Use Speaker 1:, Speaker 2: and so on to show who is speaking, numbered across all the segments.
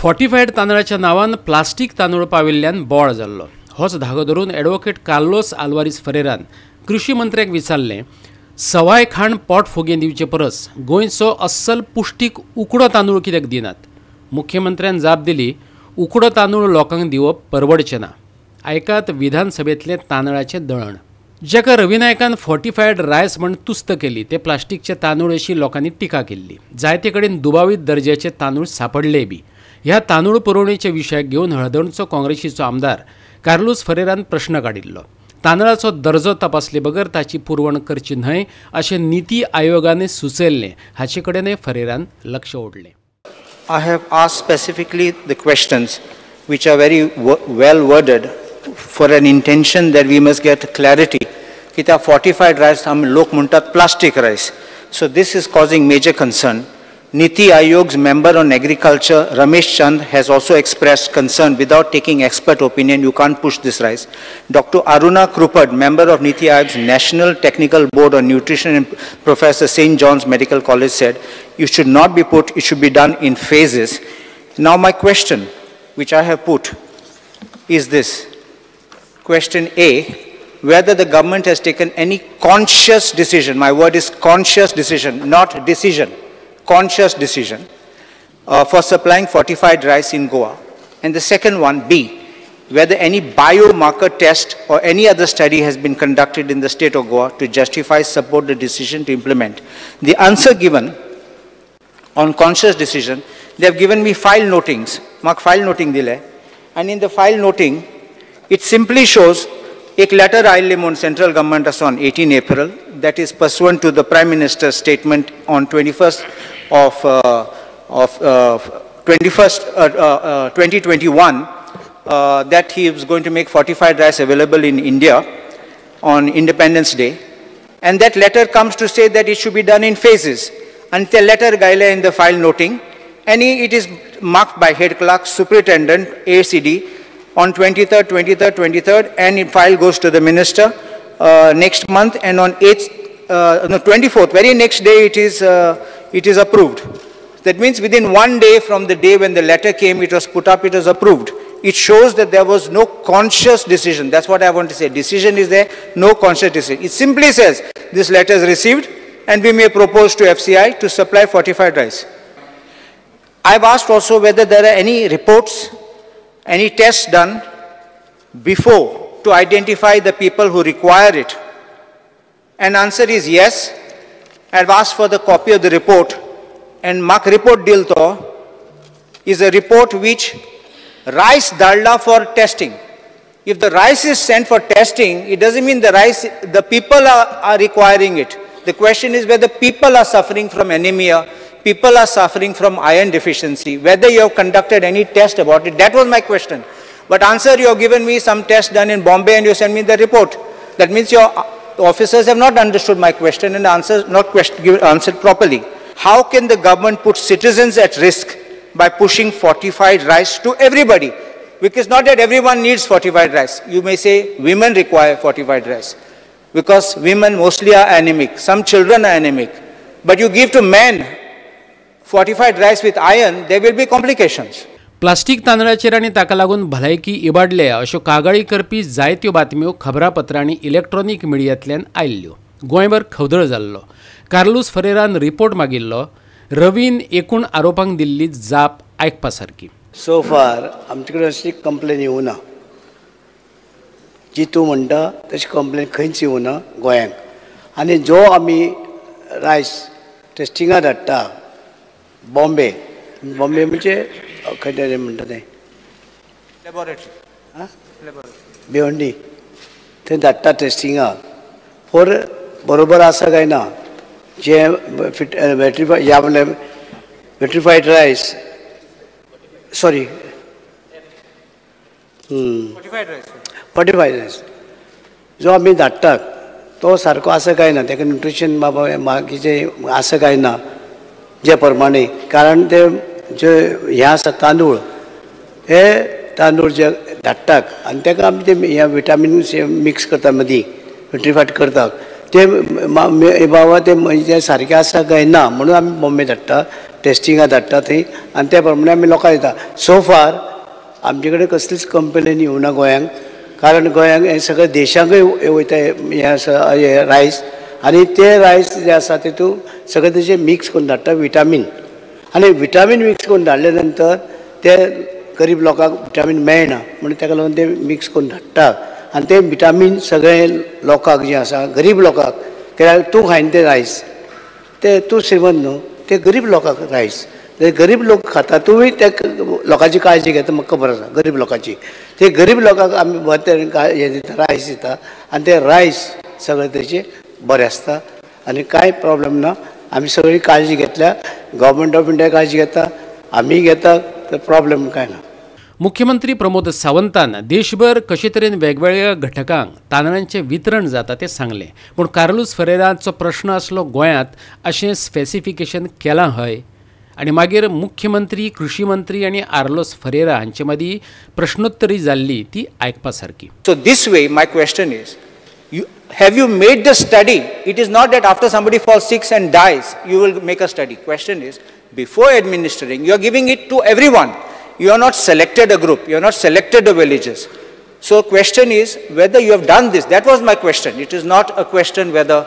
Speaker 1: Fortified तांदळाच्या नांवान plastic तांदूळ पाविल्ल्यान बोळ जाल्लो. होच धागो धरून एडवोकेट कार्लोस आल्वारीस फरेरान कृषी मंत्र्याक विचारलें, सवाय खाण पोट फोगें दिवचे परस गोंयचो अस्सल पुश्टीक उकडो तांदूळ कित्याक दिनात? मुख्यमंत्र्यान जाप दिली, उकडो तांदूळ लोकांक दिवप परवडचें ना. आयकात विधानसभेंतलें तांदळाचें दळण. जाका रवी नायकान फोर्टिफायड रायस म्हण तुस्त केली ते प्लास्टिकचे तांदूळ अशी लोकांनी टिका केल्ली. जायते कडेन दुबावीत दर्ज्याचे तांदूळ सापडले बी. ह्या तांदूळ पुरवणेच्या विशयाक घेवन हळदणचो काँग्रेसीचो आमदार कार्लोस फरेरान प्रश्न काडिल्लो. तांदळाचो दर्जो तपासले बगर ताची पुरवण करची न्हय अशें निती आयोगान सुचयल्लें. हाचे कडेनय फरेरान लक्ष ओडलें.
Speaker 2: I have asked specifically the questions which are very well worded for an intention that we must get clarity. कित्याक fortified rice आमी लोक म्हणटात plastic rice. So this is causing major concern. Niti Aayog's member on agriculture, Ramesh Chand, has also expressed concern. Without taking expert opinion, you can't push this rice. Dr. Aruna Krupad, member of Niti Aayog's National Technical Board on Nutrition and Professor St. John's Medical College, said, you should not be put, it should be done in phases. Now my question, which I have put, is this. Question A, whether the government has taken any conscious decision, my word is conscious decision, not decision, conscious decision for supplying fortified rice in Goa. And the second one, B, whether any biomarker test or any other study has been conducted in the state of Goa to justify, support the decision to implement. The answer given on conscious decision, they have given me file notings, mark file noting dile, and in the file noting, it simply shows ek letter आयिल्ली म्हूण central government on 18 April, that is pursuant to the Prime Minister's statement on 21st of 2021, that he is going to make fortified rice available in India on Independence Day. And that letter comes to say that it should be done in phases. And the letter gaile in the file noting, and it is marked by head clerk, superintendent, ACD, on 23rd, 23rd, 23rd, and the file goes to the minister next month, and on 24th, very next day, it is approved. That means within one day from the day when the letter came, it was put up, it was approved. It shows that there was no conscious decision. That's what I want to say. Decision is there, no conscious decision. It simply says this letter is received and we may propose to FCI to supply fortified rice. I've asked also whether there are any reports, any tests done before to identify the people who require it. And answer is yes. I've asked for the copy of the report, and mark report deal to is a report which rice dalda for testing. If the rice is sent for testing, it doesn't mean the rice, the people are requiring it. The question is whether people are suffering from anemia, people are suffering from iron deficiency, whether you have conducted any test about it. That was my question. But answer, you have given me some test done in Bombay and you send me the report. That means your officers have not understood my question and answer not answered properly. How can the government put citizens at risk by pushing fortified rice to everybody? Because not that everyone needs fortified rice. You may say women require fortified rice because women mostly are anemic. Some children are anemic. But you give to men fortified rice with iron, there will be complications.
Speaker 1: Plastic तांदळाचेर आनी ताका लागून भलायकी इबाडल्या अश्यो कागाळी करपी जायत्यो बातम्यो खबरापत्रांनी electronic मिडियांतल्यान आयिल्ल्यो. गोंयभर खवदळ जाल्लो. कार्लूस फरेरान रिपोर्ट मागिल्लो. रवीन एकूण आरोपांक दिल्ली जाप आयकपा सारकी.
Speaker 3: सो फार आमचे कडेन अशी कंप्लेन येवना, जी तूं म्हणटा तशी कंप्लेन खंयच येवना गोंयांक. आनी जो आमी रायस टेस्टिंगा धाडटा बॉम्बे, बॉम्बे म्हणजे खंय तरी म्हणटा तें
Speaker 2: लॅबोरेटरी,
Speaker 3: भिवंडी, थंय धाडटा टेस्टिंगाक फॉर बरोबर आसा काय ना. जे फिट वेट्रिफाय ह्या म्हणल्यार vitrified rice, sorry fortified rice जो आमी धाडटात तो सारको आसा काय ना, ताका न्युट्रिशन बाबा बाकीचें आसा काय ना जे प्रमाणे. कारण ते जे हें आसा तांदूळ, हे तांदूळ जे धाडटात आनी ताका आमी ते हे विटामीन मिक्स करता मदीं विट्रिफायड करतात ते बाबा ते म्हणजे सारकें आसा काय ना म्हणून आमी बॉम्बे धाडटा. टेस्टिंगा धाडटा थंय आनी त्या प्रमाणे आमी लोकांक दिता. सो फार आमचे कडेन कसलीच कंप्लेन येवना गोंयांक, कारण गोंयांक हें सगळें देशांकूय वयता हें आसा हें रायस, आनी ते रायस जे आसा तेतून सगळें तेजें मिक्स करून धाडटा विटामीन, आनी विटामीन मिक्स करून धाडले नंतर ते गरीब लोकांक विटामीन मेळना म्हणून ताका लागून ते मिक्स करून धाडटा आनी ते विटामीन सगळे लोकांक जे आसा गरीब लोकांक, कित्याक तूं खायन ते रायस ते तूं श्रीमंत न्हू, ते गरीब लोकांक रायस ते गरीब लोक खाता, तुमी त्या लोकांची काळजी घेता म्हाका खबर आसा गरीब लोकांची, ते गरीब लोकांक आमी बरे तरेन हें दिता रायस दिता आनी ते रायस सगळे तेजे बरें आसता आनी कांय प्रॉब्लम ना. आमी सगळी काळजी घेतल्या, गव्हर्मेंट ऑफ इंडिया काळजी घेता, आमी घेता, तर प्रॉब्लम कांय ना.
Speaker 1: मुख्यमंत्री प्रमोद सावंतान देशभर कशे तरेन वेगवेगळ्या घटकांक तांदळांचें वितरण जाता तें सांगलें, पूण कार्लूस फेरेराचो प्रश्न आसलो गोंयांत अशें स्पेसिफिकेशन केलां हय, आनी मागीर मुख्यमंत्री, कृषी मंत्री आनी आर्लोस फेरेरा हांचे मदीं प्रश्नोत्तरी जाल्ली ती आयकपा सारकी.
Speaker 2: So this way my question is, have you made the study? It is not that after somebody falls sick and dies, you will make a study. Question is, before administering, you are giving it to everyone. You are not selected a group, you are not selected the villages. So question is whether you have done this. That was my question. It is not a question whether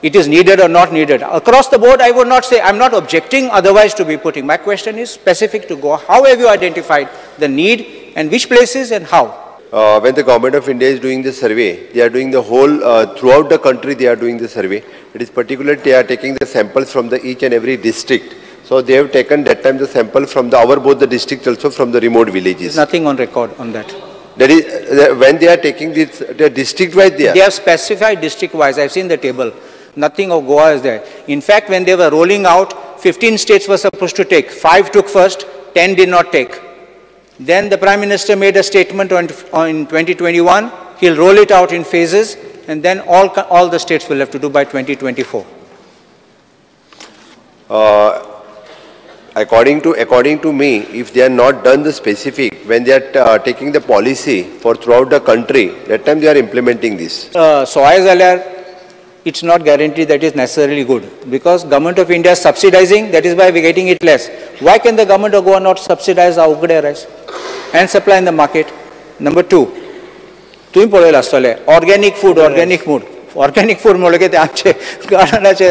Speaker 2: it is needed or not needed. Across the board, I would not say, I am not objecting otherwise to be putting. My question is specific to Goa. How have you identified the need and which places and how?
Speaker 4: When the government of India is doing the survey, they are doing the whole, throughout the country they are doing the survey. It is particular they are taking the samples from the each and every district. So they have taken that time the sample from the our both the districts also from the remote villages.
Speaker 2: There is nothing on record on that.
Speaker 4: That is, when they are taking this, they are district wise they are.
Speaker 2: They have specified district wise. I have seen the table. Nothing of Goa is there. In fact, when they were rolling out, 15 states were supposed to take. 5 took first, 10 did not take. Then the Prime Minister made a statement on 2021, he'll roll it out in phases, and then all the states will have to do by 2024.
Speaker 4: According to me, if they are not done the specific, when they are taking the policy for throughout the country, that time they are implementing this.
Speaker 2: Soya zalyar, it's not guaranteed that is necessarily good, because government of India is subsidizing, that is why we are getting it less. Why can the government of Goa not subsidize our ukde rice and supply in the market? Number 2, तुवें पळयलां आसतलें organic food, organic food, organic food म्हणलें की ते आमचे गार्डनाचे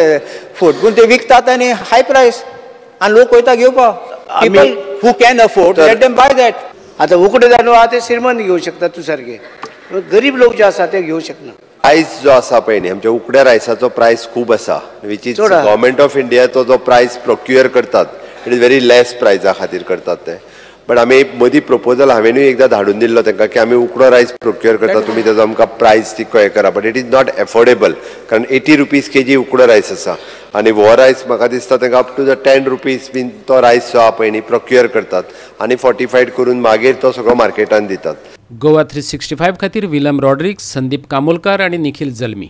Speaker 2: food, पूण ते विकतात आनी हाय प्रायस आनी लोक वयता घेवपाक. People who can afford, let them buy that.
Speaker 3: आतां उकडे तांदूळ आहा ते श्रीमंत घेवं शकता तूं सारके, गरीब लोक जे आसा ते घेवं शकना.
Speaker 4: प्रायस जो आसा पळय न्ही, आमच्या उकड्या रायसाचो प्रायस खूब आसा, which is government of इंडियाचो जो प्रायस प्रोक्युअर करतात, it is very less प्रायजा खातीर करतात ते. बट आमी मदीं प्रपोजल हांवेनूय एकदां धाडून दिल्लो तांकां की आमी उकडो रायस प्रोक्युअर करता, तुमी तेजो आमकां प्रायस ती हें करा, but it is not affordable, कारण 80 रुपीज केजी उकडो रायस आसा आनी हो रायस म्हाका दिसता तांकां अप टू the 10 rupees बीन तो रायस जो आहा पळय न्ही प्रोक्युअर करतात आनी फोर्टिफायड करून मागीर तो सगळो मार्केटान दितात.
Speaker 1: गोवा 365 खातीर विलम रॉड्रिक्स, संदीप कामोलकार आनी निखिल जल्मी.